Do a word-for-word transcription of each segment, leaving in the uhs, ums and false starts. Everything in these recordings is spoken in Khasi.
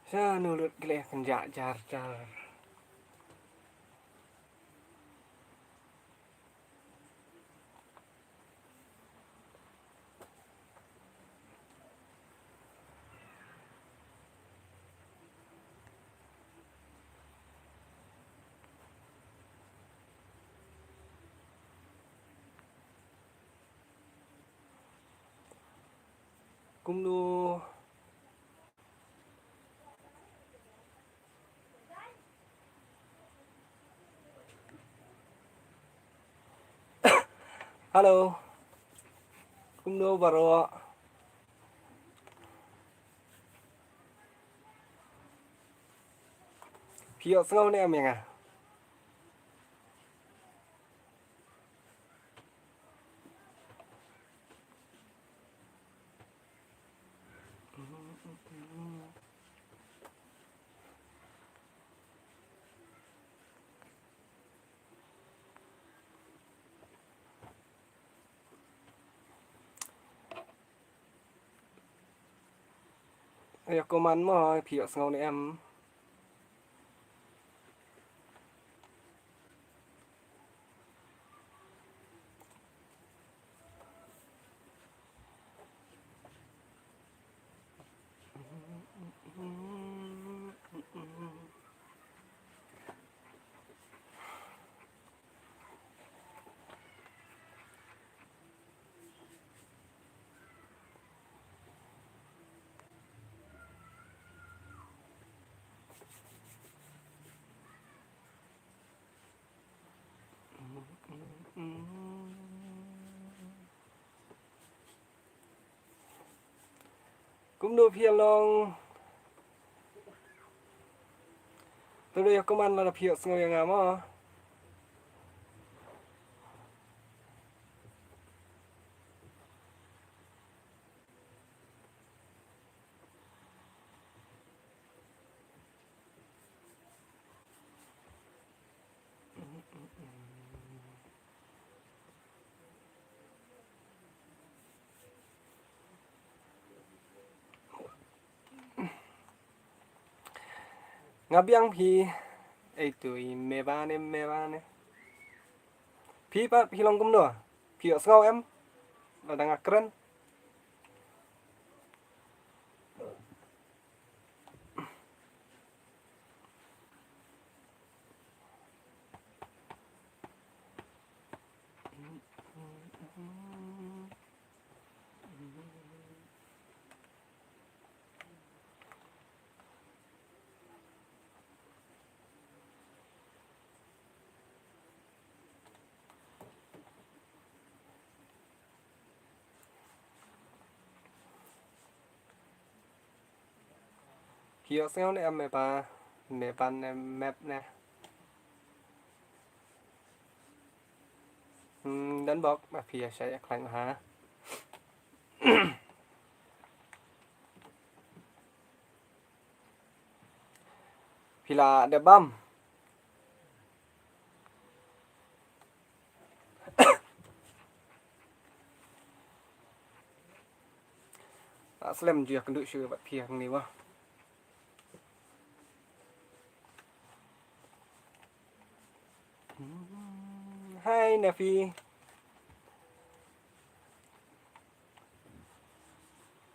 Sha nu lut kle kan ja jar jar. Kumno? Hello. Kumno baroh? Phi ïohsngew ne em ïa nga? Ïa comment mo, phi ïohsngew ne em? Kumno phi ïa long? To ïa comment lada phi ïohsngew ïa nga mo. Nga biang phi. Ei tu i me ba ne, me ba ne. Phi pat phi long kumno? Phi ïohsngew em? Lada nga kren. Phi ïohsngew ne em me ba, me ban ne mep ne? Hmm, don bok ba phi ïa shai ïa khlaiñ ha. Phi la dep bam. La slem ju ïakynduh shuh bad phi hangne wa. Hai Nafi.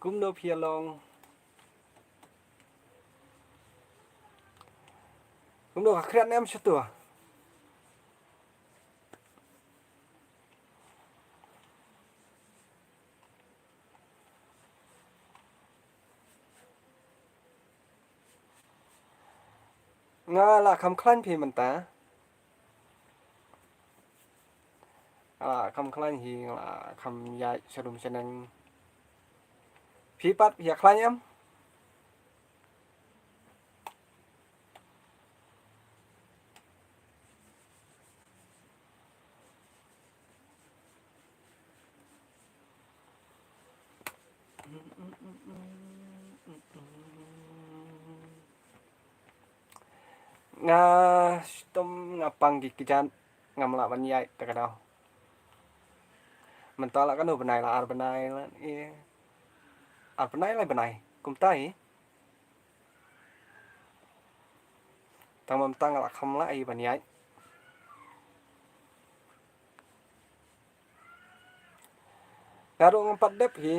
Kumno phi ïa long? Kumno ka khriat ne em sha tu? Nga la kham khlaiñ phi mynta. Nga la kham khlaiñ hi, nga la kham ïaid sha rum sha neng. Phi pat phi ïa khlaiñ em? Nga shitom nga pang ki kjat, ngam lah ban ïaid ta ka daw. Mynta la kano bnai, la ar bnai la, eh. Ar bnai lai bnai kumta hi. Tang mam tang la kham la ai ban ïaid. Nga ruh ngam pat dep hi.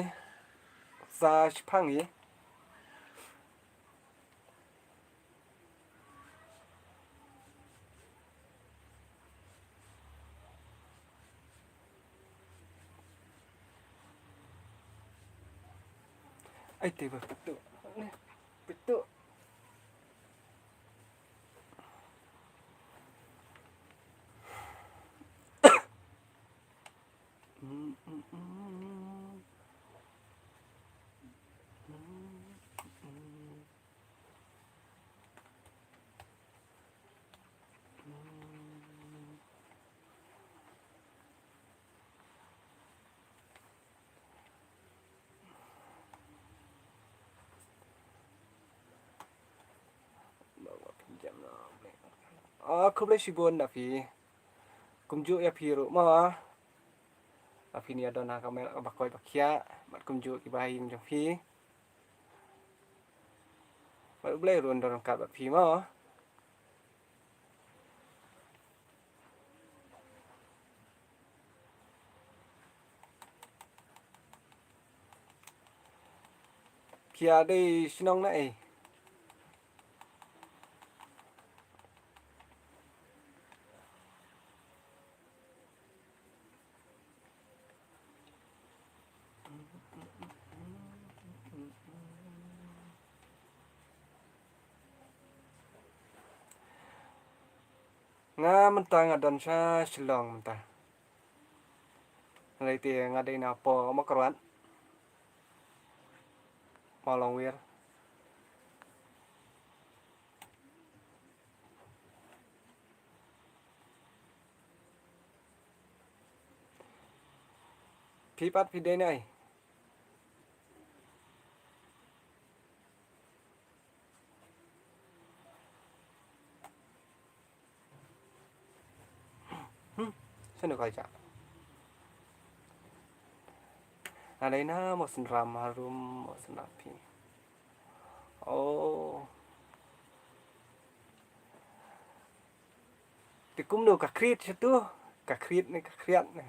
Sa shipang hi. Ai te ba pitu. Pitu. Ah, khublei shibun na phi. Kumjuh ïa phi ruh mo. Ba phin ïa don ha ka met kaba koit ba khiah bad kumjuh ki bahaïing jong phi. Bad U Blei ruh un don ryngkat bad phi mo. Phi ïa dei shnong na ei? Nga mynta nga don sha Shillong mynta. Hynrei te nga dei na Mawkyrwat. Mawlongwir. Phi pat phi dei na ei? Hmm, shen ka ja. Nga dei na Mawsynram, harum Mawsynram phi. Oh. Te kumno ka khriat shatu? Ka khriat ne ka khriat ne?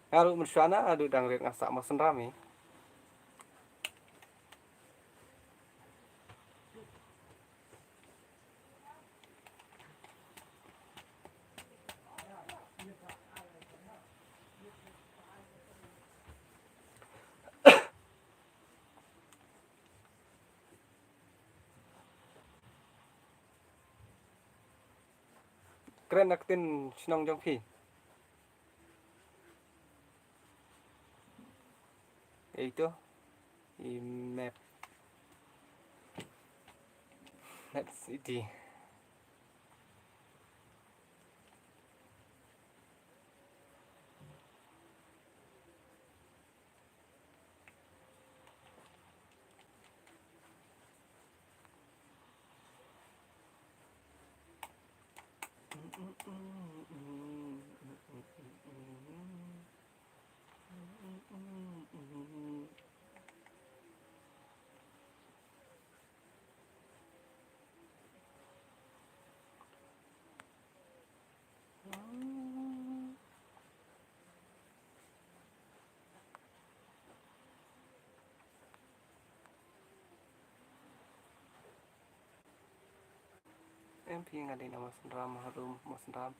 Nga ruh mynshuwa nga ruh dang rit nga sah Mawsynram hi. Kren na ktien shnong jong phi. Ito i map. Map city. Em phi nga dei na Mawsynram, harum Mawsynram.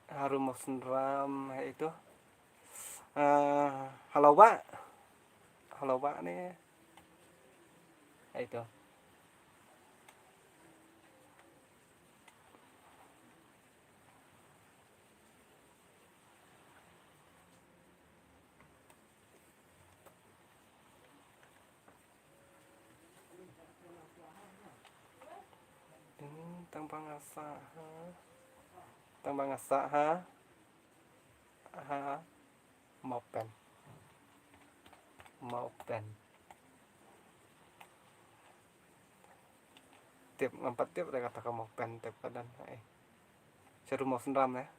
Harum Mawsynram, hai ito. Ah, Halawbah. Halawbah ne. Hai ito. Ini tang ba nga sah ha. Tang ba nga sah ha. Ha. Mawpen. Mawpen. Tip, ngam pat tip da kata ka mawpen, tip ka don. Ai. Sha ruh maw synram, eh.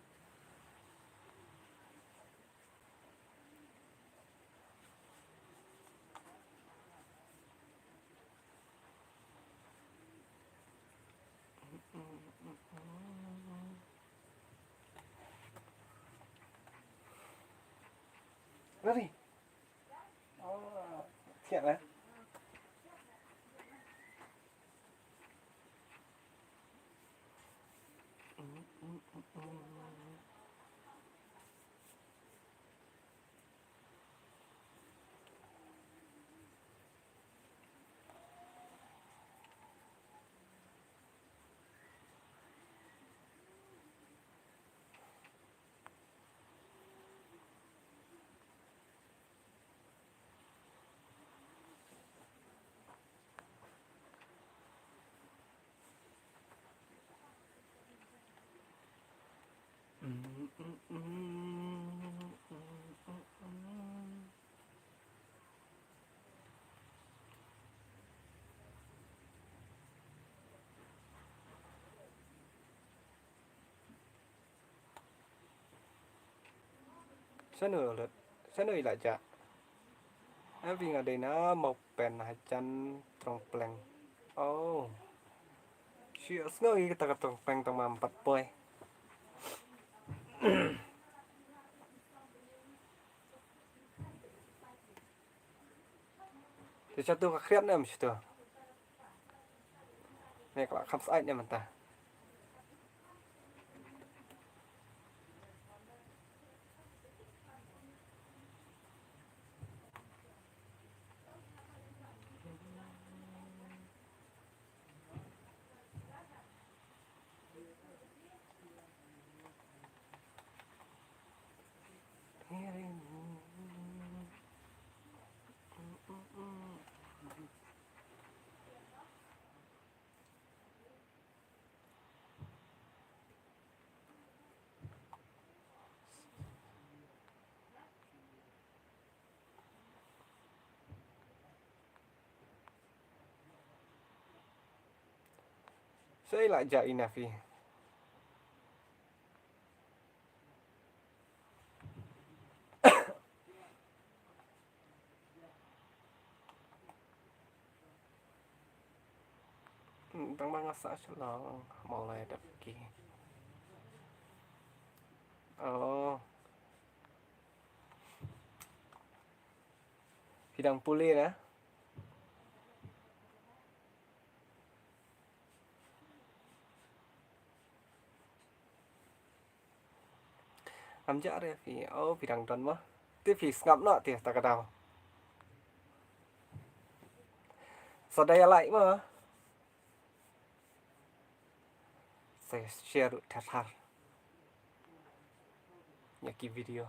Ready? Oh, thiah lah. Shano lut, shano i la jah. Avi nga dei na Mawpen hajan Throngpleng. Oh. Shi sngew i kata ka Throngpleng tang ma em pat poi. Te shatu ka khriat ne em shatu. Ne ka la kham sait ne mynta. Sei la ja ina phi. Tang ba nga sa shalong, mo lai dap ki. Oh. Phi dang pule na? Am ja re phi, oh, phi dang don mo. Te phi sngap noh te ta ka daw. Sa da ïa like mo. Sa share ruh thar thar ïa ki video.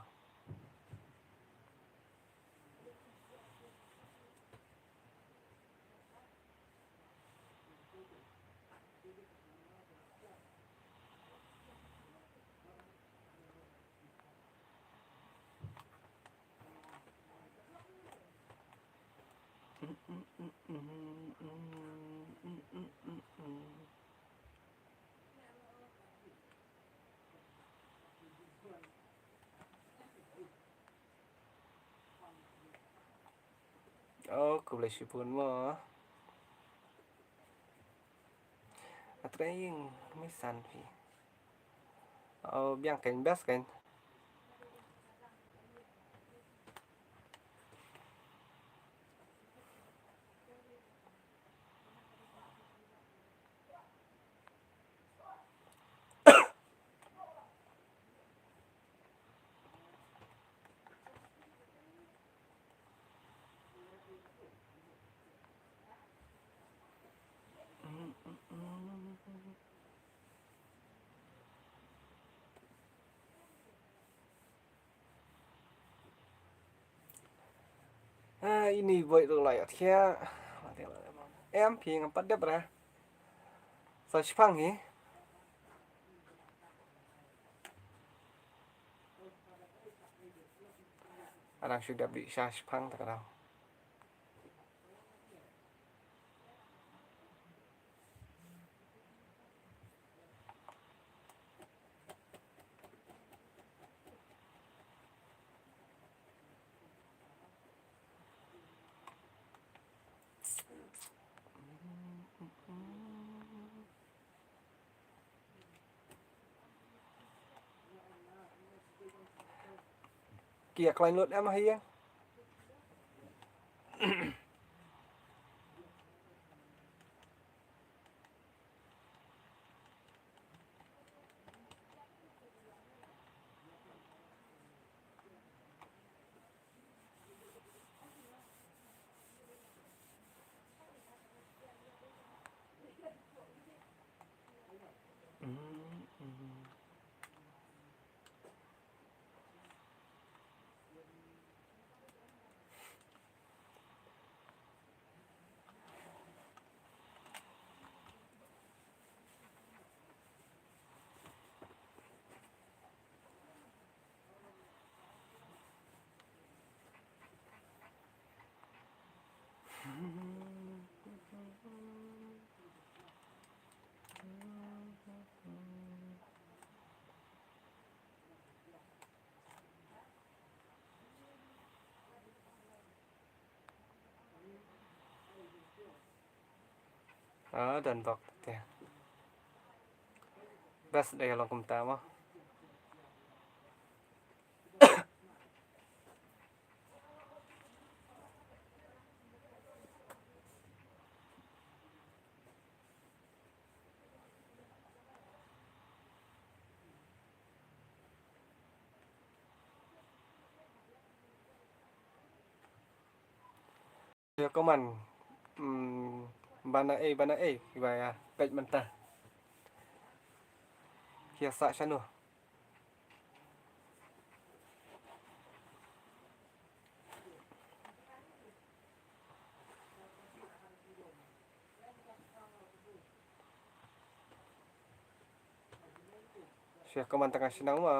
Oh, khublei shibun mo. Nga trei ïing misan phi. Oh, biang kein best kein. Ha, ini boi ruh la ïoh thiah. Em phi ngam pat dep ra. Sa shipang hi. Arang shu dep dih sha shipang ta ka daw. Ki ïa khlaiñ lut em ha ïing. Ah, don bok te. Bas dei long kumta mo. Ïa comment, mm, bana ei, bana ei, kiba ïa peit mynta. Ki ïa sah shano? Shu comment tang ka shnong mo.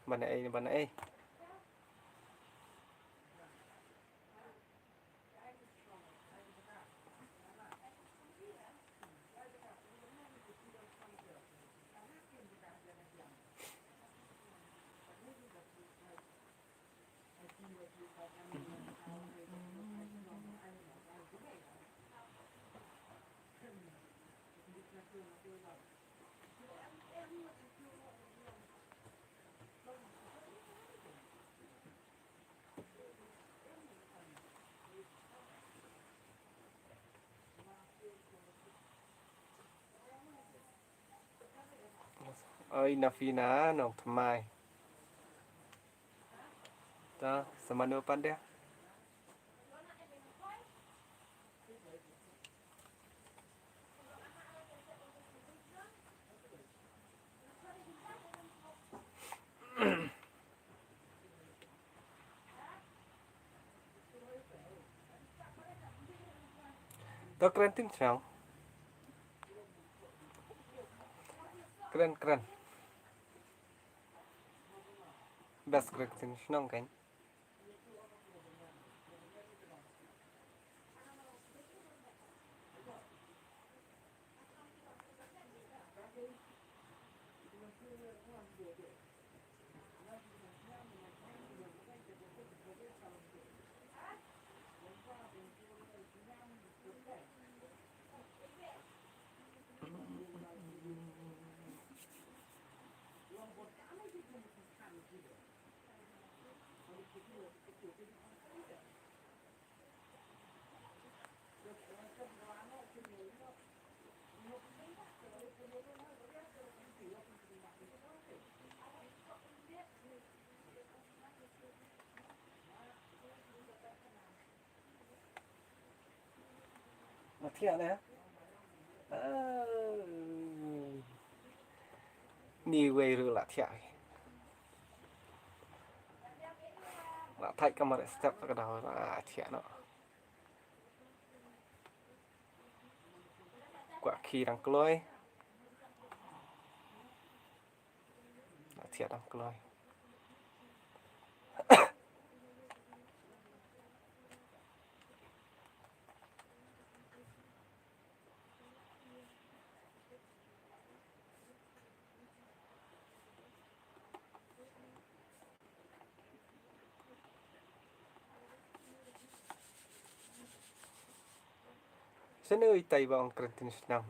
Bana ei, bana ei. Oi, Nafina, nong thymmai. Ta, sa mano pat de? To kren tin shnong. Kren, kren. Bas kren tin shnong kan. La thiah ne? Ah. Ni wei ruh la thiah. La thait ka mar step ka daw la thiah noh. Kwah khie dang kloi. La thiah dang kloi. Shano itai ba ong kren ktien Shnong?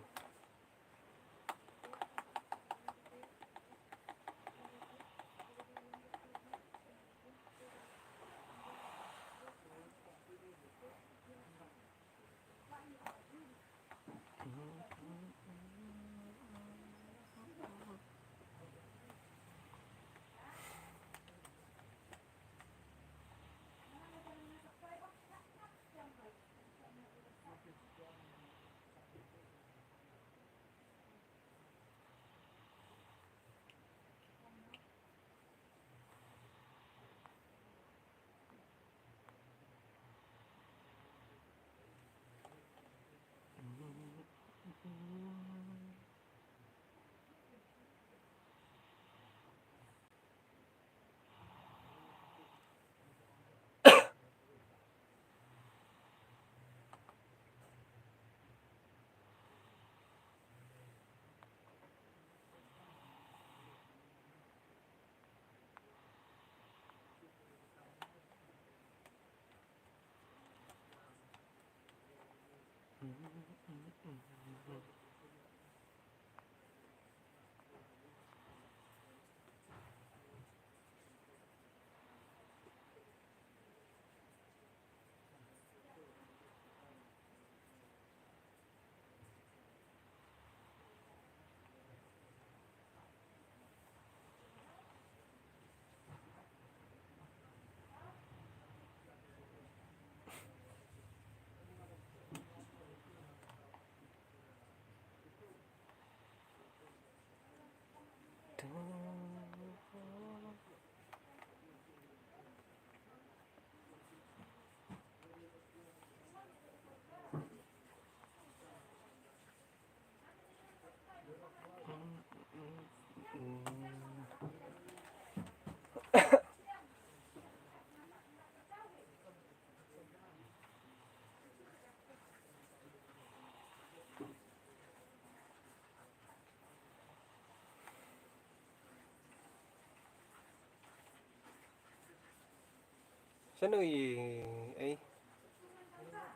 Shano i, eh?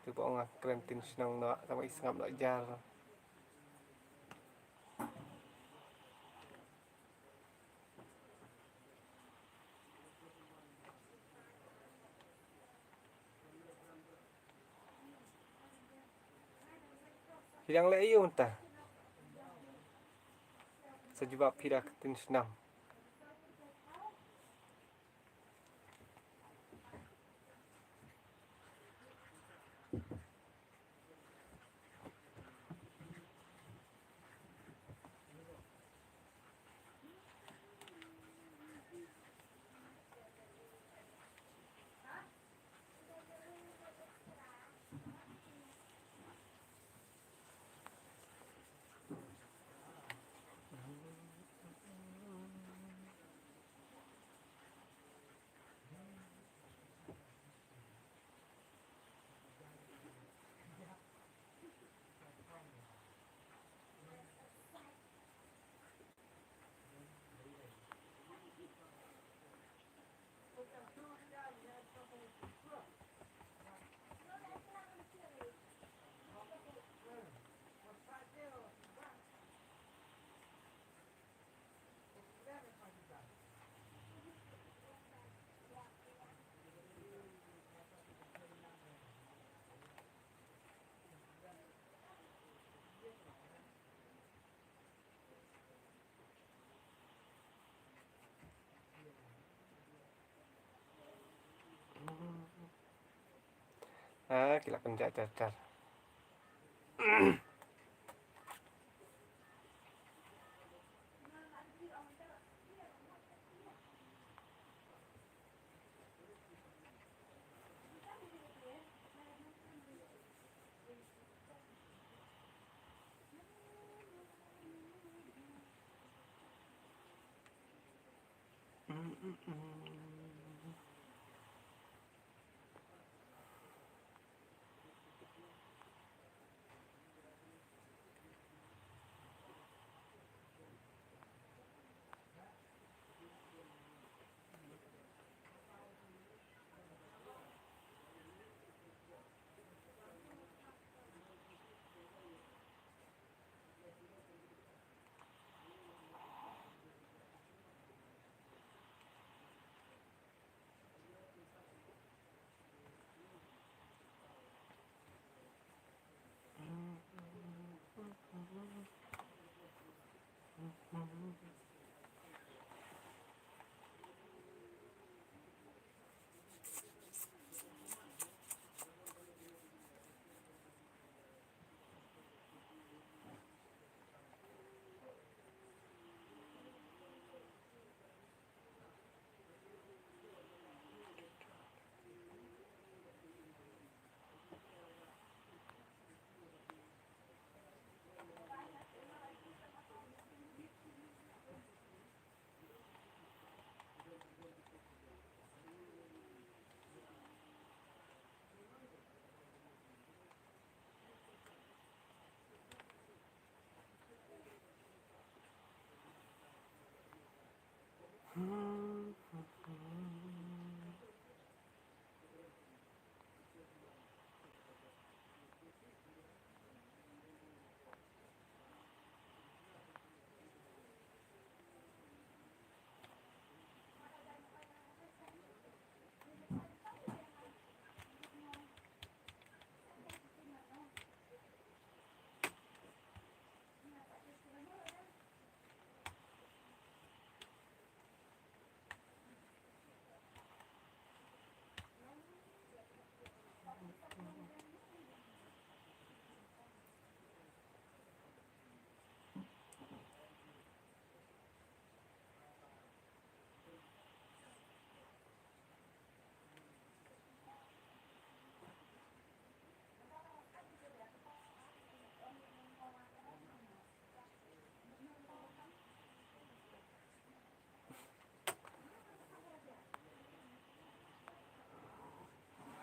Tu ba ong kren ktien Shnong noh, tang ba i sngap noh jar. Phi dang leh aïu mynta? Sa jubab phi da ka ktien Shnong. Ah, ki la pynjah jar jar.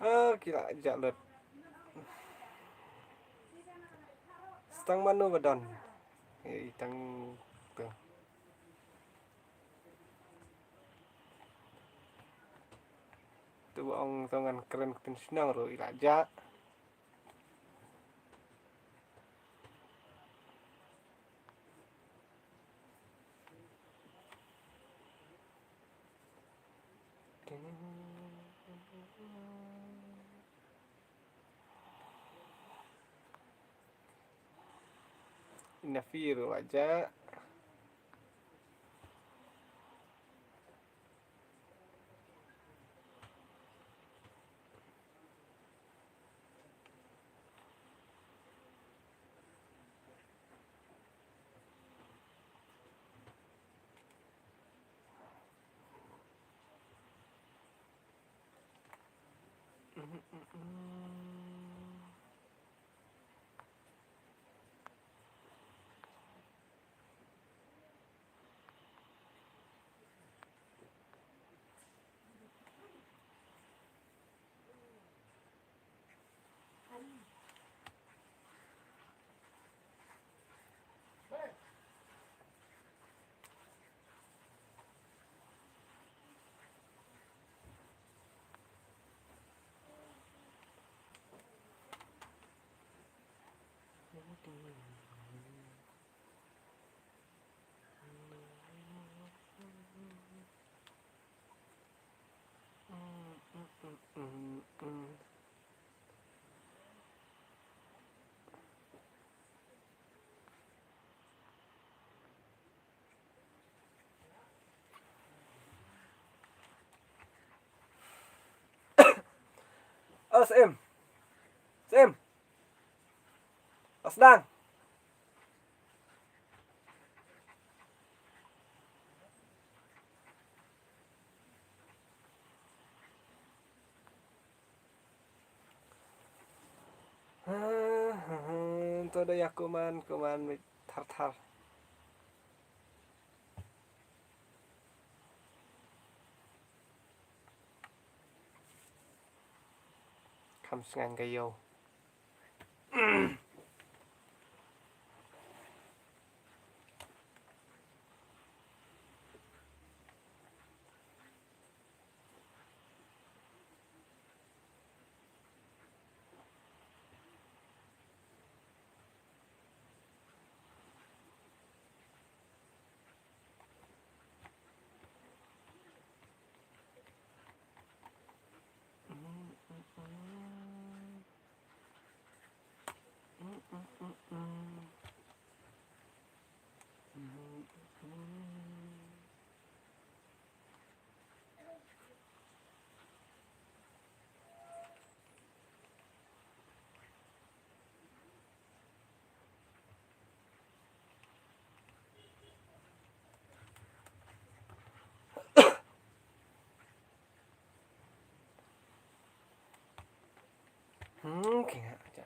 Ha, ki la jah lut. Sa tang mano ba don? Eh, i tang tu. Tu ba ong to ngan kren ktien shnong ruh i la jah. Ina fi ruh la jah. Oh, Sim. Sim. Oh, sdang. To da ïa kuman, kuman mit thar thar. Kham sngan ka ïew. Hmm, okay, ha, ja.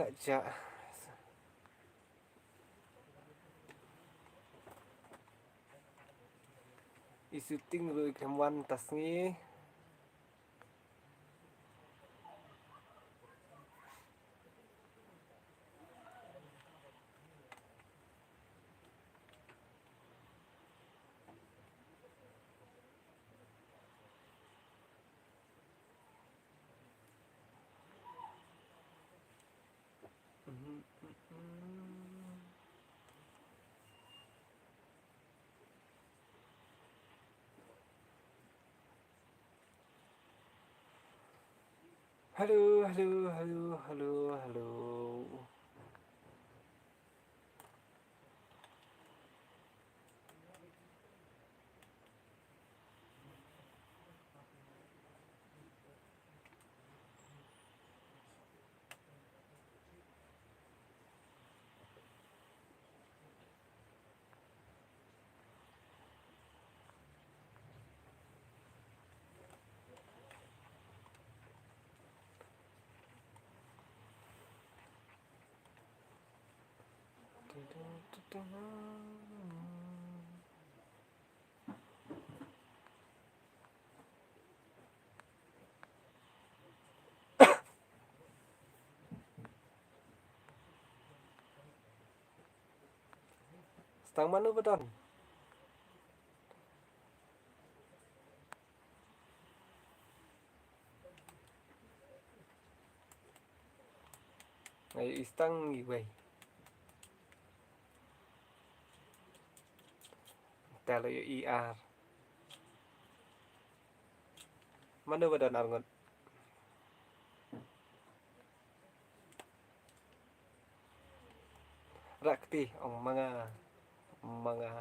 Ja. I shooting ruh i khlem wan ta sngi. Hello, hello, hello, hello, hello. Stang mano ba don? Ai, i stang iwei. Te la ïohi ar. Mano ba don arngut? Rakti, ong ma nga, ma nga.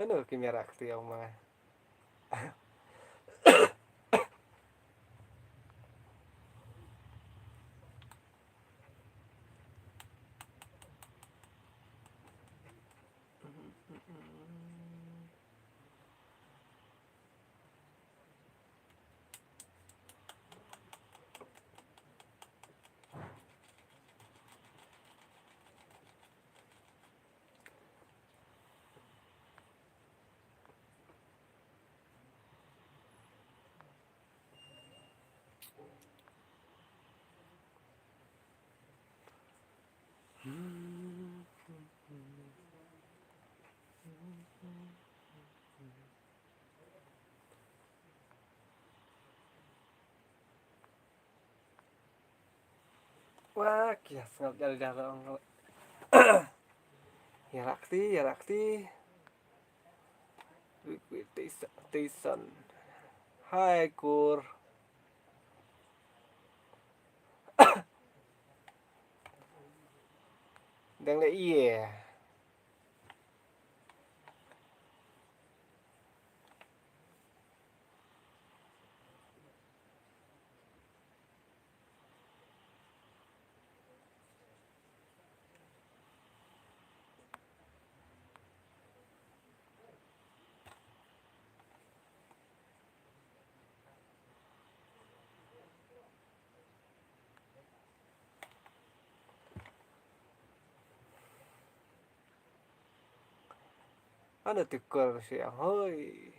Tano ki mera kti ong ma nga. Wah, ki sngap jal jal ong. Ïa rakti, ïa rakti. Tison, Tison. Hai kur. Dang leh ïa. Ano ti kor si ang hoi.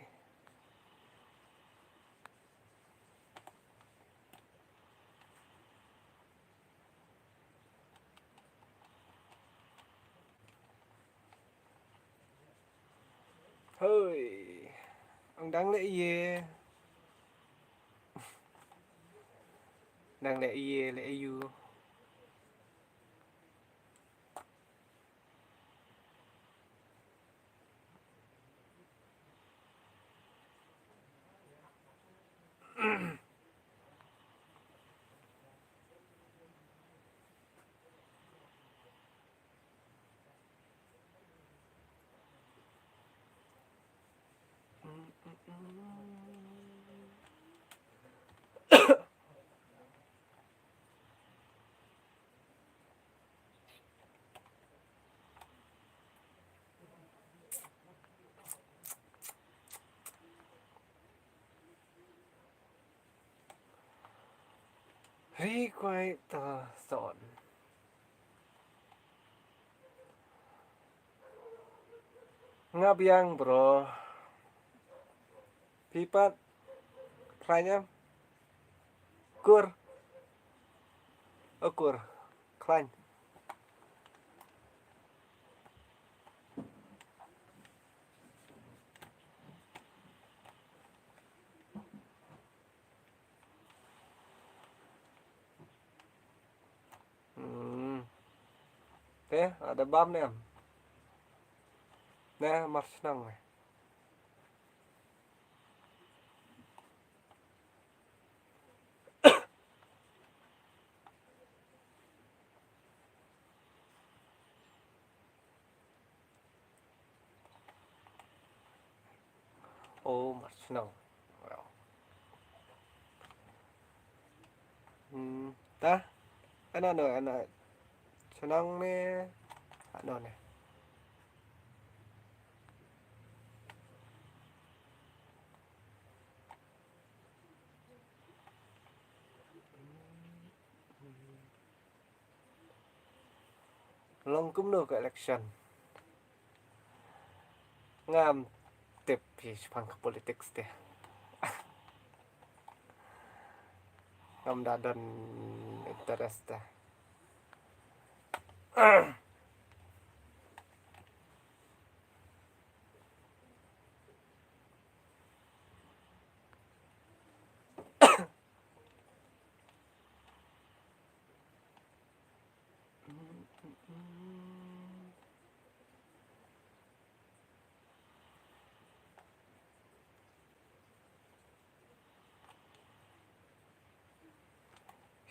Hoi. Ang dang leh ïa. Dang leh ïa, leh ïa u. Be quiet, uh, son. Nga biang, bro. Phi pat. Khlaiñ em? Kur. O kur. Khlaiñ. Hmm. Te, la da bam ne em? Ne, mar shnong ne. Oh, mar shnong. Wow. Hmm, ta? Ano, ano, ano? Shnong ne? Ano ne? Long kumno ka election? Ngam tip hi shaphang ka politics te. Ngam da don interest te.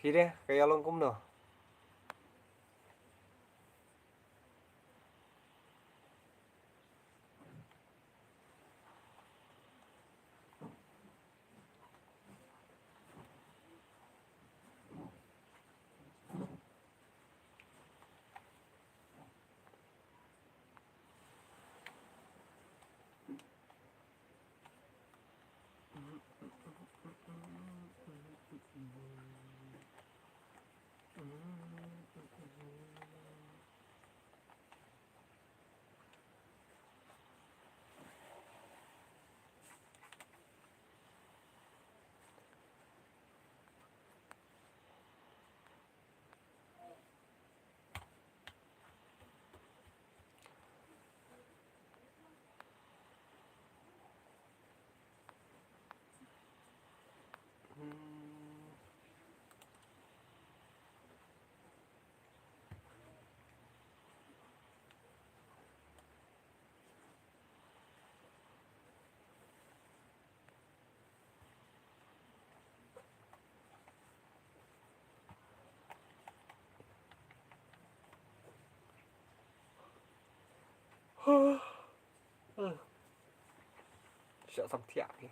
Hi de, ka ïa long kumno? Shah samthiah ki.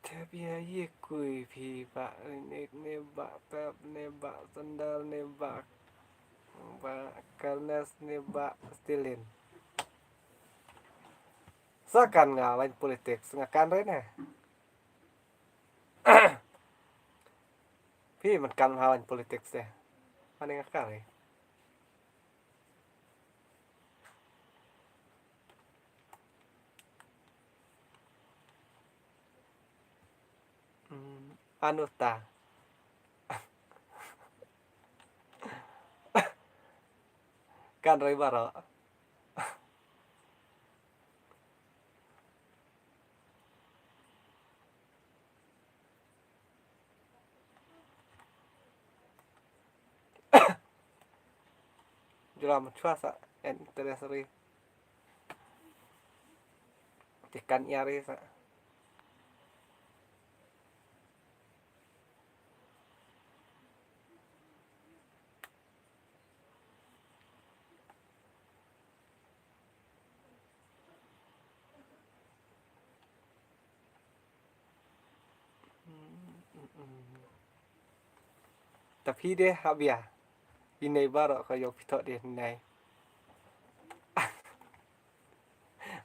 Te phi ïa kui phi bah Rinek ne bah Pep ne bah Sandal ne bah, bah Karnes ne bah Stilin. Sa kan nga wan politics, nga kan re ne. Phi man kan ha wan politics te. Mane nga kan re. Hmm, ano ta. Kan re baroh. Jula mynchwa sa, en interest ri. Te kan ïa ri sa. Ta phi de hap ïa. Phi nei baroh ka ïoh phi thoh de nei.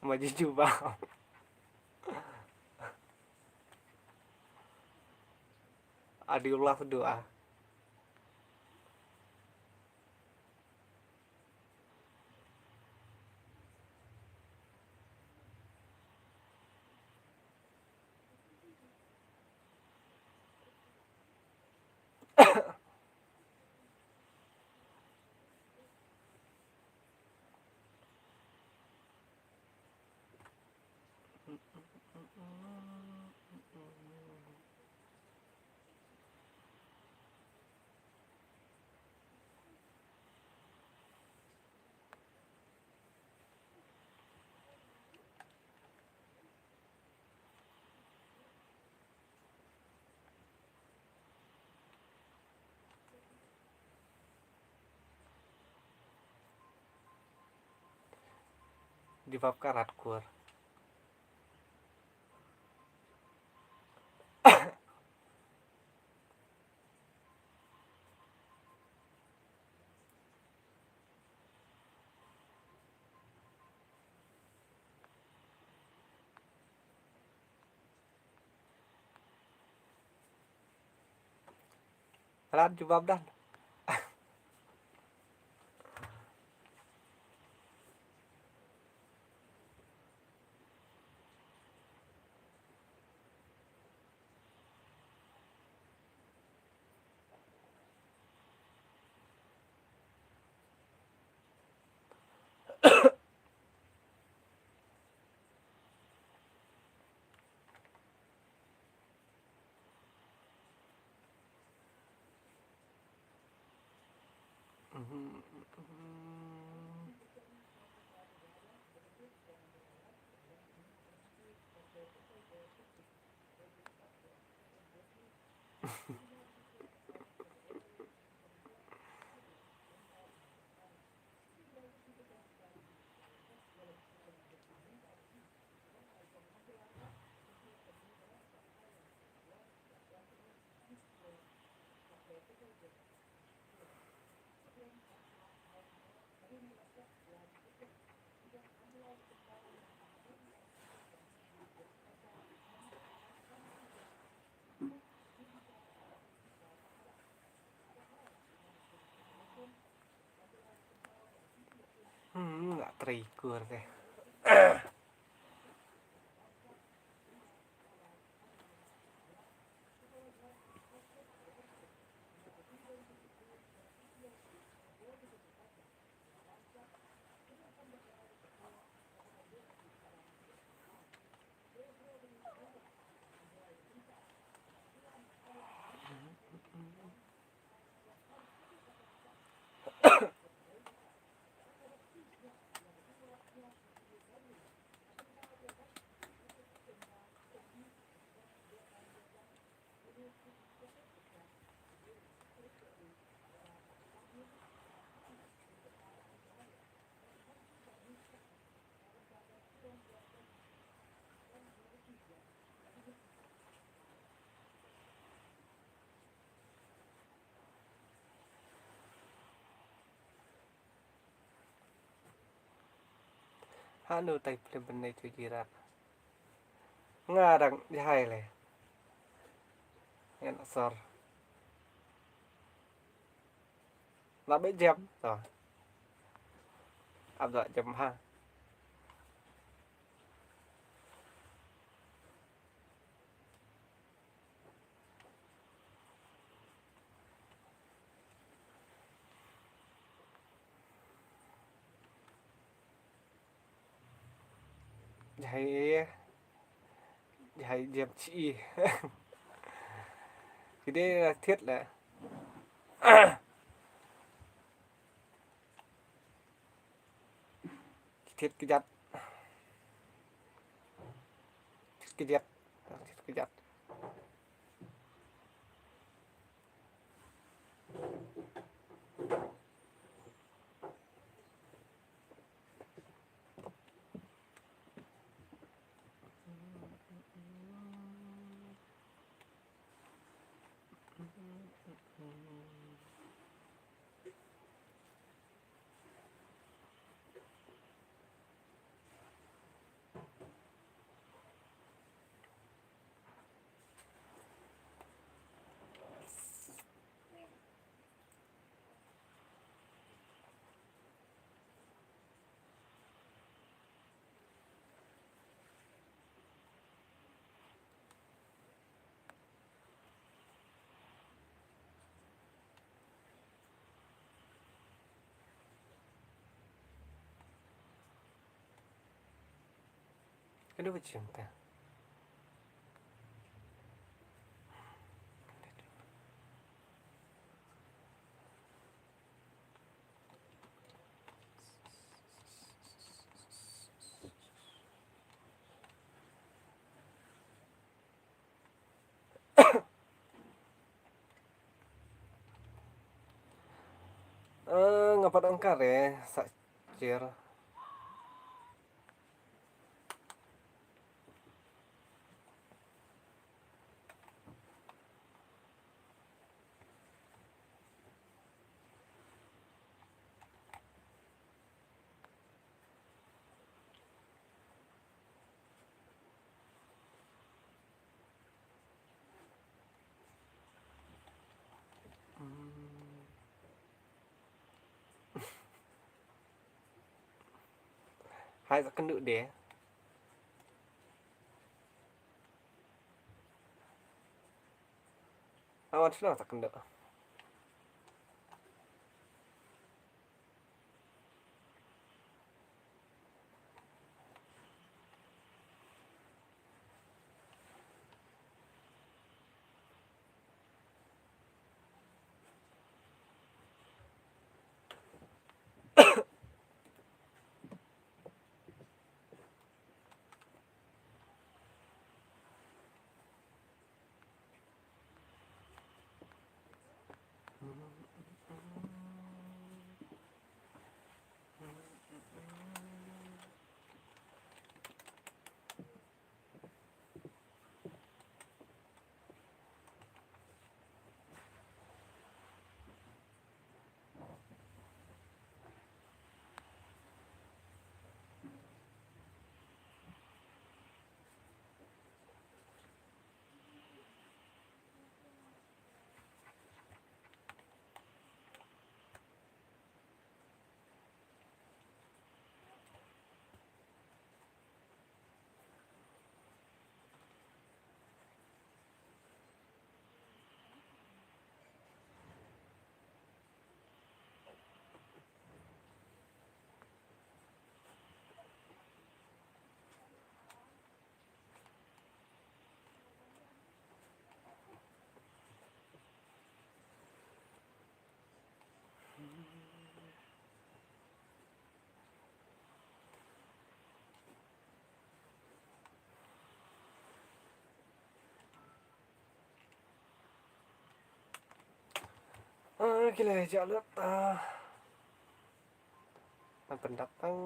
Ma ju ju ba. Adi ulas dua. Jubab ka rat kur. Rat jubab dan. Hmm, nga trei kur te. Hanu tai plim bynai tu jirat. Nga dang jahai le. Ngan asor. La be jam to. Abda jam ha. Jahai, jahai jam chi. Ki dei la thied la. Kjat kjat. Kjat kjat. Kjat kjat. Ka dei ba chim ka. Eh, nga pat ong ka re sa chier. Hai, sa kynduh de. Awan sno sa kynduh. Ah, ki la jah lut, ah. Ngan pyndap tang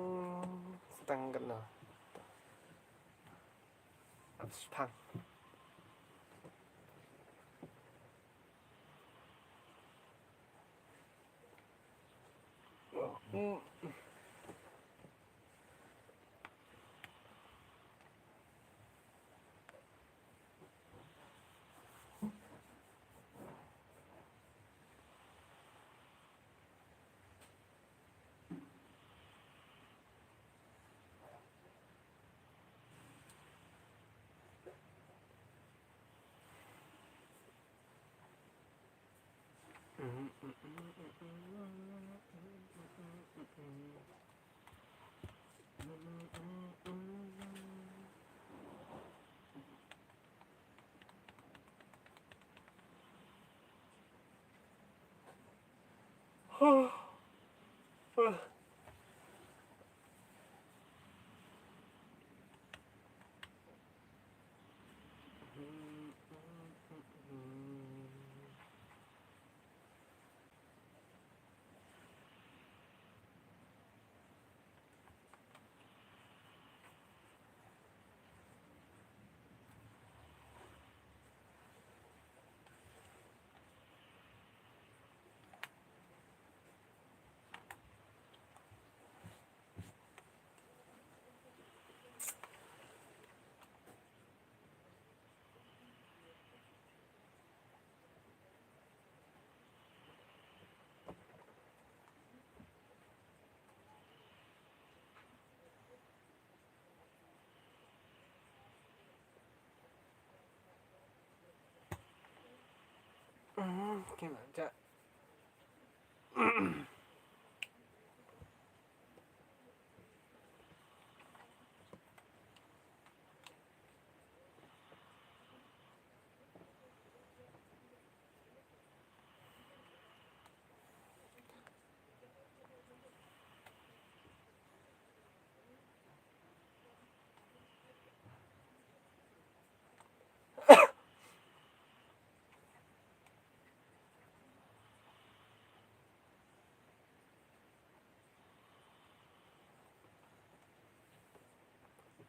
stang kano. Stang. Kina ja.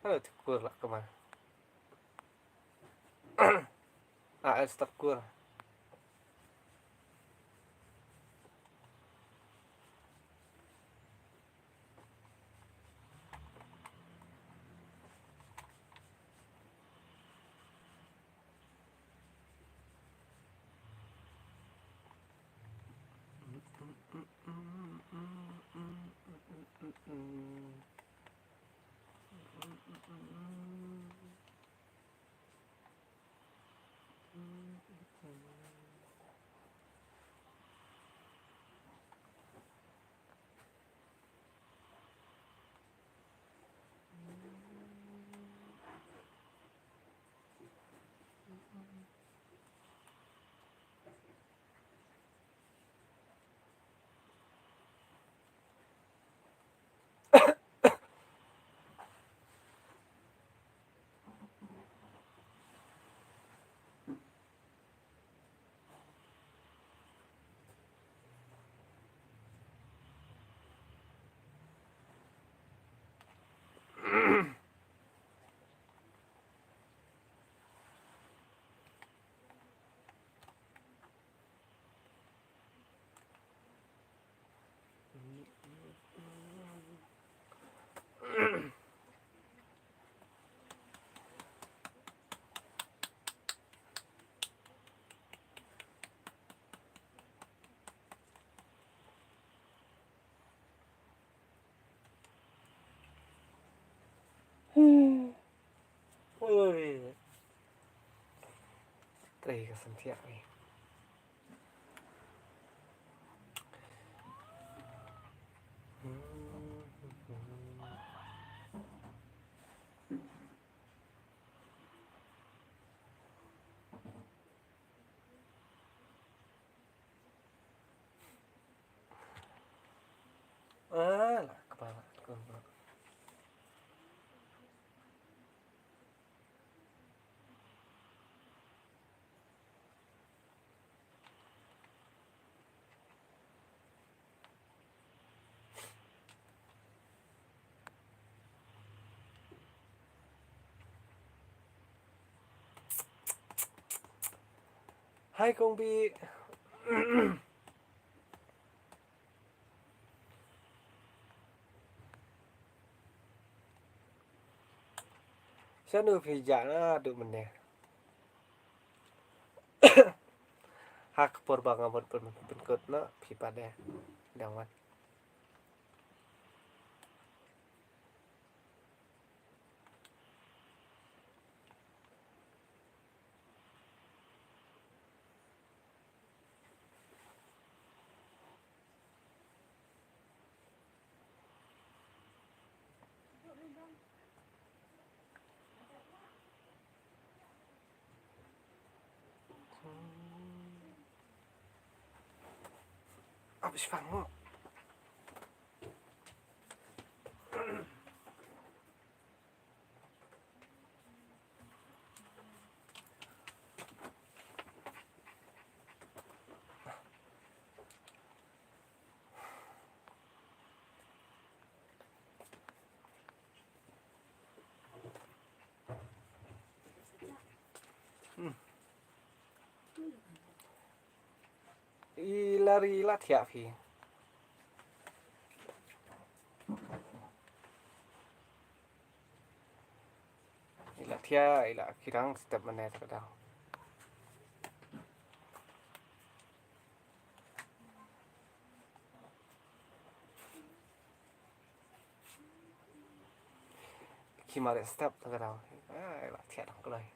Hello, Thakur lah kemana? Ah, Thakur. Ui, ui, ui. Trei ka sentiak ni. Ah, lah kepala. Hai Kong Bi. Shano phi jah naduh mynne? Ha ka por ba nga bud pyn-, pynkut noh phi pat de. Dang wan. Ab ich fango. Hmm. I la ri i la thiah phi. I la thiah, i la kirang step mane ta ka daw. Ki mare step ta ka daw. Ah, i la thiah dang kloi.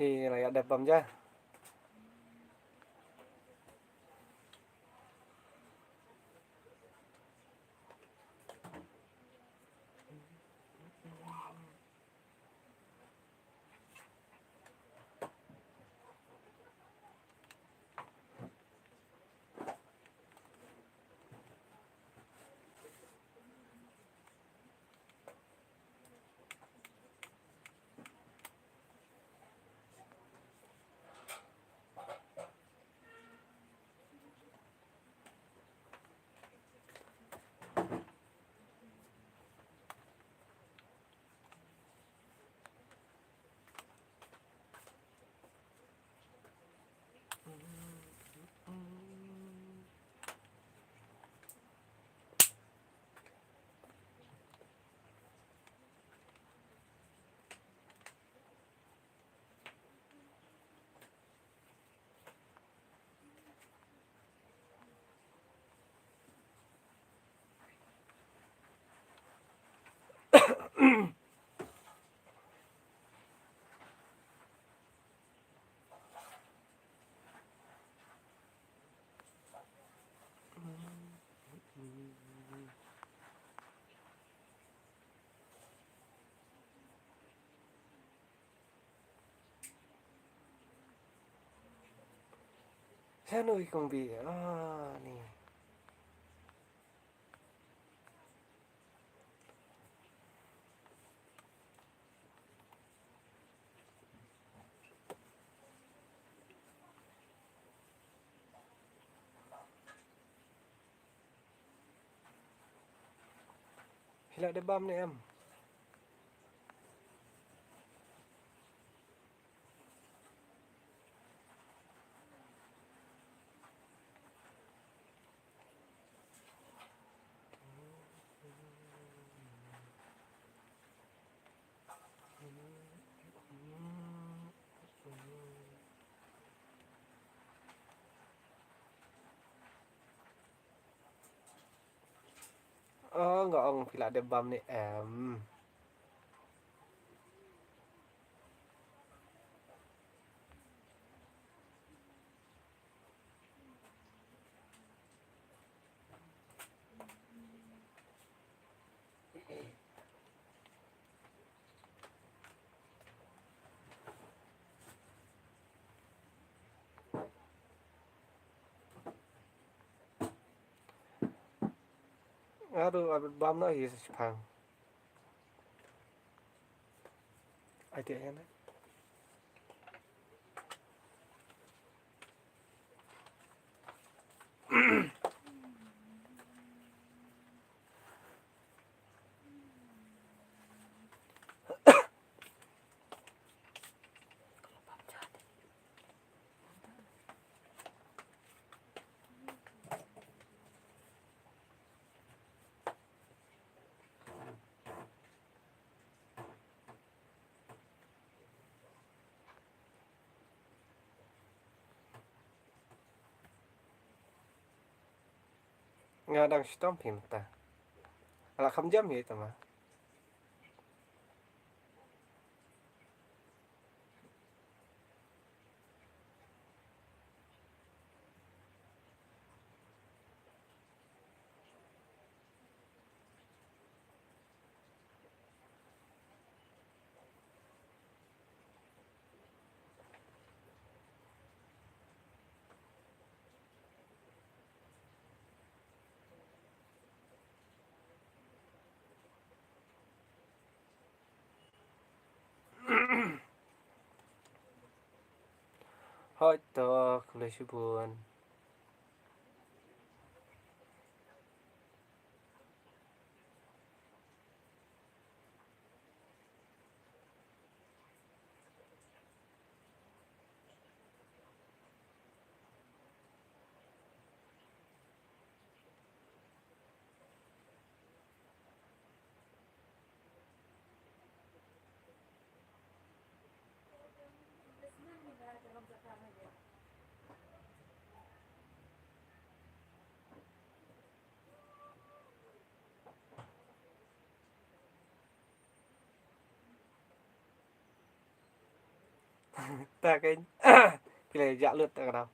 Ïa, la ïa dep bam ja. Shano i kong Bi? Ah, ni. Phi la dep bam ne em? Oh, nga ong phi la dep bam ne em. Aduh, aduh, bam na hi sa chipang. Ai tiang na. Nga dang shitom phi mynta. Ala kham jam hi tama. Hoi to, khublei shibun. Ta keiñ. Ki la jah lut ta ka daw.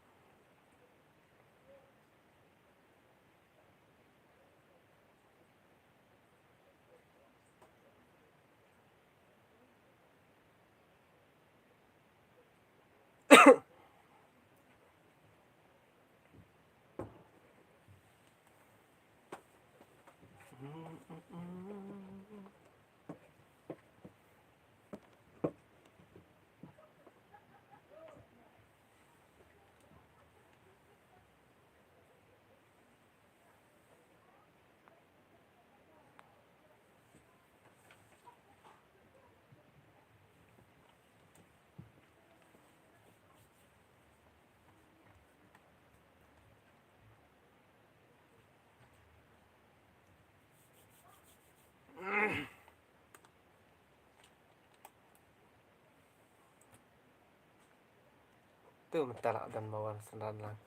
Tu mynta la don ba wan synran lang.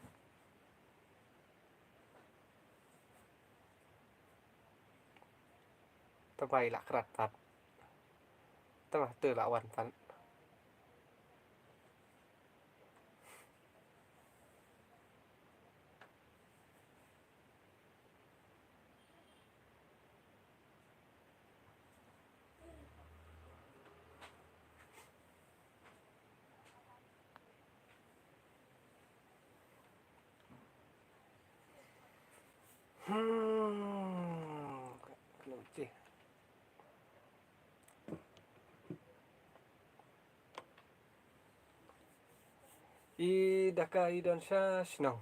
Te ba i la krat pat. Te ba tu la wan pat. Hmm. I da ka i don sha shnong.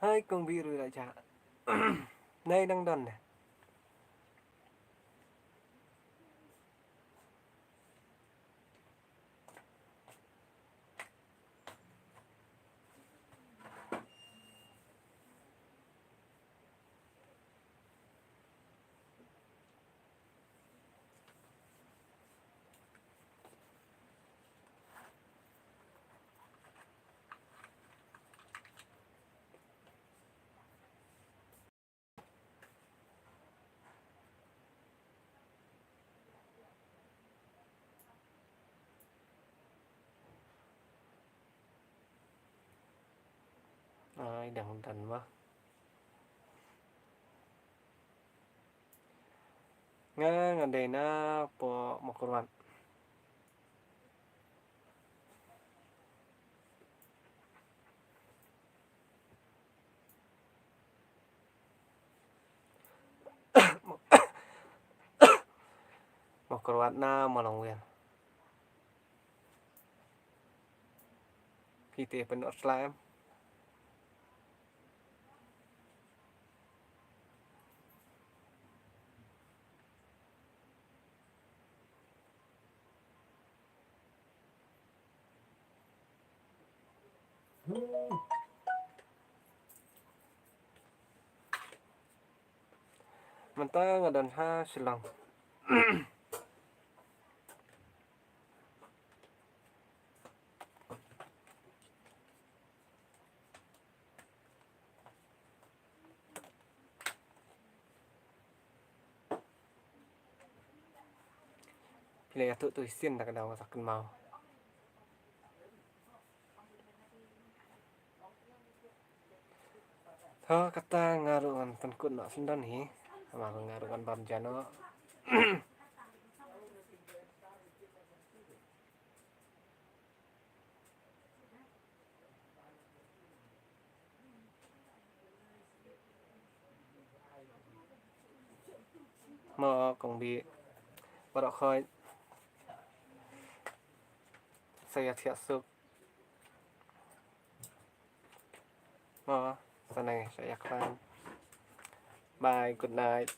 Hai kong Biru la jah. Nai dang don ne. Dang don ma. Nga nga dei na pdeng Mawkyrwat. Mawkyrwat na Mawlangwir. Phi te pyndonkam. Mynta nga don ha Shillong. Phi la ïathuh tu shisien da ka daw nga sa kynmaw. Tho kata nga ruh ngan pynkut noh syndon hi. Namar nga ruh ngan bam ja noh. Mo kong bi. Baroh khoit. Sa ïa thiah suk. Mo sa nang sa ïa khlaiñ. Bye, good night.